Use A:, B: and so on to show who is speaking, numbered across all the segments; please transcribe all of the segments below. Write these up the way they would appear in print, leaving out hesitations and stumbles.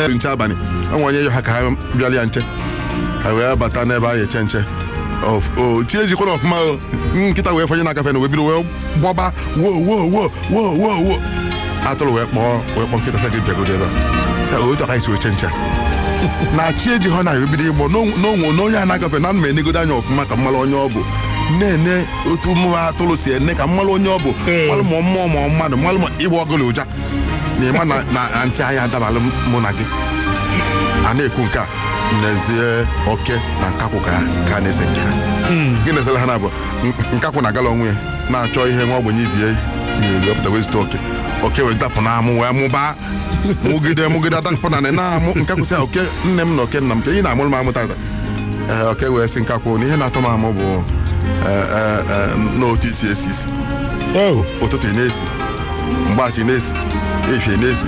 A: Nche abalị, onwe onye yọ ha ka ha bịara ya nche, ha wee bata n'ebe a eche nche. Chi ejikwana ọfụma o. Nkịta wee fọnye na-agafe na wee bido wee gbọba wo wo wo wo wo wo. Atụrụ wee kpọọ nkịta, sị gị bịagodo ebe a, sị otu aka isi wee che nche a. Na chi eji ha na ebido ịgbọ n'onwe n'onye a na-agafe na mma enegodo anya ọfụma ka mmalụ onye ọ bụ, na-ene otu mmụọ atụrụ si ene ka mmalụ onye ọ bụ, mmalụ ma mmụọ ma mmadụ, mmalụ ma ịgba ọgụlụ ụja na ịma na nche anya adabalụ mụ na gị a na-ekwu nke a. N'ezie, oke na nkakwụ ka na-ese nke ha gị na-esele ha na-abụ nkakwụ na-agala onwe ya na-achọ ihe nwa ogbenye ibie ya wepụta wee zute oke. Oke wee dapụ n'amụ wee mụbaa, mụgide mụgide, adapụ na na-amụ. Nkakwụ sị, "Oke nne m na oke nna m, ka ị na-amụrụ m amụ tata?" Ee, oke wee sị nkakwụ na ihe na-atọ m amụ bụ ee, ee, ee, n'otu isi esi isi. Ụtụtụ ị na-esi, mgbachi ị na-esi, ehihie ị na-esi,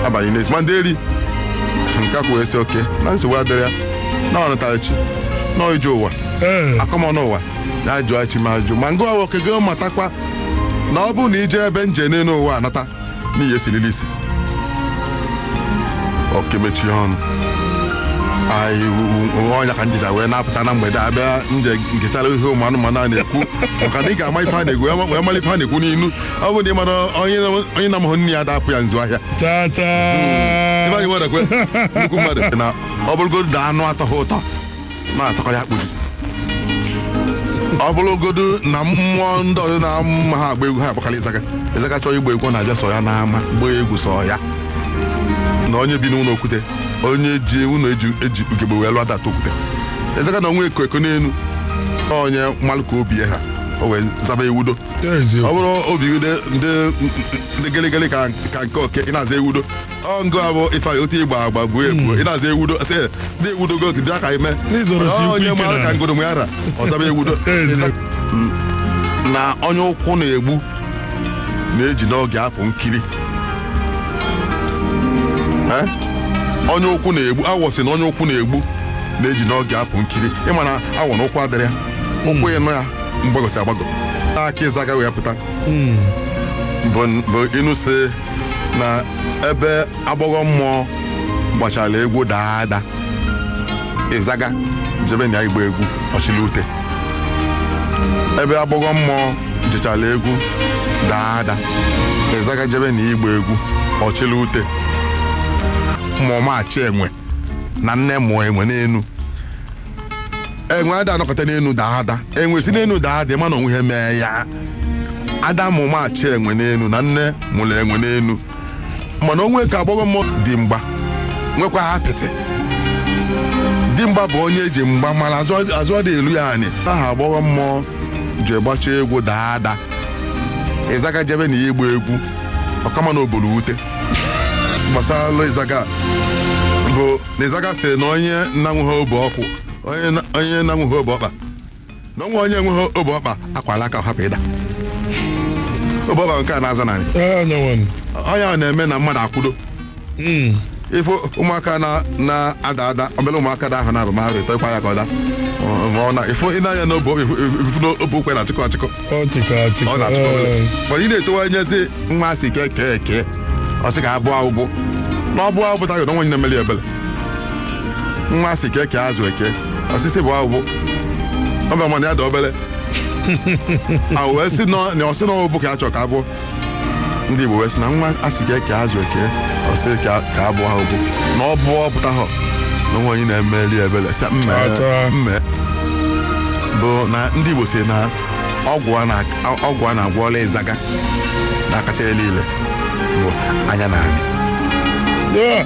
A: abalị ị na-esi, ma ndị eri. Nkakwụ wee sị oke na nsogbu adịrị ya, na ọ natara chi na ije ụwa akọmọnụ ụwa ya jụọ chi ma jụ ma ngụ oke gị matakwa na ọ bụrụ na ije ebe nje n'elu ụwa anata n'ihi esiriri isi. Oke mechie ọnụ anyị ọnya ka njecha wee na-apụta na mgbede abịa nje nkechara ihe ụmụ anụmanụ a na-ekwu, maka na ị ga-ama ife a na-ekwu wee mara ife a na-ekwu n'inu. Ọ bụ na ị mara onye na-amahụ nne ya dapụ ya nzu ahịa.
B: Cha cha.
A: Ebe anyị nwere kwe nnukwu mmadụ na ọ bụrụgodu na anụ atọghị ụtọ na-atọkarị akpụ ji, ọ bụrụgodu na mmụọ ndị ọzọ na-ama ha agba egwu, ha agbakarị ịzaga. Ịzaga chọọ igba egwu, ọ na-abịa sọ ya n'ama gbaa egwu sọ ya. Na onye bi n'ụlọ okwute, onye ji ụlọ eji ugegbe wee lụọ data okwute, ịzaga na onwe eko eko n'elu, onye mmalụ ka obie ha o wee zaba ewudo. Ọ bụrụ obigide ndị gịlịgịlị ka nke oke ị na-aza ewudo, ọ ngụ abụ ife otu ịgba agba buo ebuo ị na-aza ewudo, sị ndị ewudo go bịa ka ime.
B: N'izoro si ikwu
A: onye
B: ike
A: mara
B: na-
A: ka ngodo ya ra ọ zaba ewudo. Na onye ụkwụ na-egbu na-eji n'oge apụ nkiri. Eh? Onye ụkwụ na-egbu, awọ sị na onye ụkwụ na-egbu na-eji n'oge apụ nkiri. Ịma na awọ na ụkwụ adịrị ya, ụkwụ ịnụ ya mgbagọsi agbagọ n'aka ịzaga wee pụta bụ inu si na ebe agbọghọ mmụọ gbachara egwu daa ada, ịzaga jebe na ya igba egwu ọchịla ute. Ebe agbọghọ mmụọ jechara egwu daa ada, ịzaga jebe na igba egwu ọchịla ute. Mmụọ machi enwe na nne mụọ enwe n'enu, enwe ada anọkọta n'enu daa ada, enwe si n'enu daa ada, ịma na onwe ihe mee ya. Ada mụ machi enwe n'enu na nne mụrụ enwe n'enu, mana onwe ka agbọghọ mmụọ dị mgba nwekwa apịtị. Dimgba bụ onye eji mgba mara, azụ ọ dị elu ya anyị aha agbọghọ mmụọ ji gbacha egwu daa ada, ịzaga jebe na ya igba egwu ọkama na obodo wute. Gbasara ịzaga bụ na ịzaga sị na onye na-enweghị obe ọkwụ, onye na-enweghị obe ọkpa, na onwe onye enweghị obe ọkpa akwala aka hapụ ịda obe ọkpa nke a na-aza narị. Onye ahụ na-eme na mmadụ akwụdo ife ụmụaka na-ada ada, obere ụmụaka da ahụ na-aba ma ha ịkwa ya ka ọ da. Ma ọ na ifu ị na-anya n'obe ifu n'obe ụkwụ na-achịkọ achịkọ.
B: Ọ chịkọ achịkọ.
A: Ọ na-achịkọ obere. Mana ị na-etowanyezi nwa asị ke kee kee, ọ sị ka abụọ ụbụ na ọ bụọ ụbụta na onwe na-emeli ebele. Nwa asị ke kee azụ eke, ọsịsị bụ ụbụ ọ bụ mana ya dị obere a wee sị na ọ sị na ọ bụ ka a chọrọ ka abụọ. Ndị Igbo wee sị na nwa asị ka eke azụ eke, ọ sị ka abụọ ha ụbụ na ọ bụọ pụta ha na onwe onye na-emeli ebele sị mme
B: Ata.
A: mme bụ na ndị Igbo sị na ọgwụ a na-agwọla ịzaga na-akacha niile bụ anya na anya.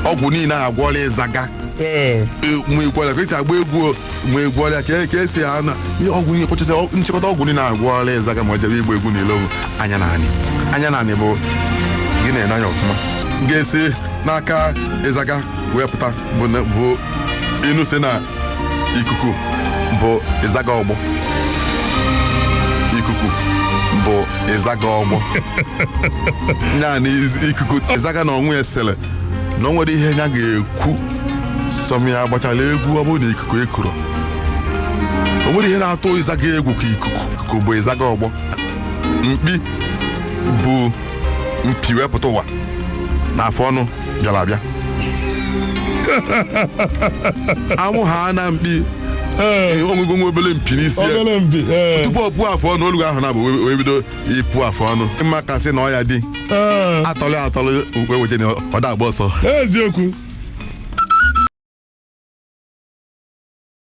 A: Ọgwụ niile a agwọla ịzaga, ma egwu ọrịa ka esi agba egwu o, ma egwu ọrịa ka esi ana ihe ọgwụ niile kwụchasị nchịkọta ọgwụ niile agwọla ịzaga ma ọ jebe igba egwu niile onwe anya na anị. Anya na anị bụ gị na-ene anya ọfụma ga-esi n'aka ịzaga wee pụta bụ inu si na ikuku bụ ịzaga ọgbọ. Ikuku bụ ịzaga ọgbọ ya na ikuku ịzaga na onwe ya sịrị na o nwere ihe ya ga-ekwu sọm ya gbachara egwu, ọ bụrụ na ikuku ekuro, o nwere ihe na-atụ ịzaga egwu ka ikuku. Ikuku bụ ịzaga ọgbọ. Mkpi bụ mpi wee pụta ụwa. Na afụ ọnụ bịara abịa anwụ ha na mkpi. Onwego nwa obele mpi n'isi ya.
B: Obere mpi, ee.
A: Tupu ọ pụọ afụ ọnụ, olugo ahụ na-abụ wee bido ịpụ afụ ọnụ, mma kasị na ọ ya dị. Atọlị atọlị wee weje na ọ da agba ọsọ.
B: Eziokwu.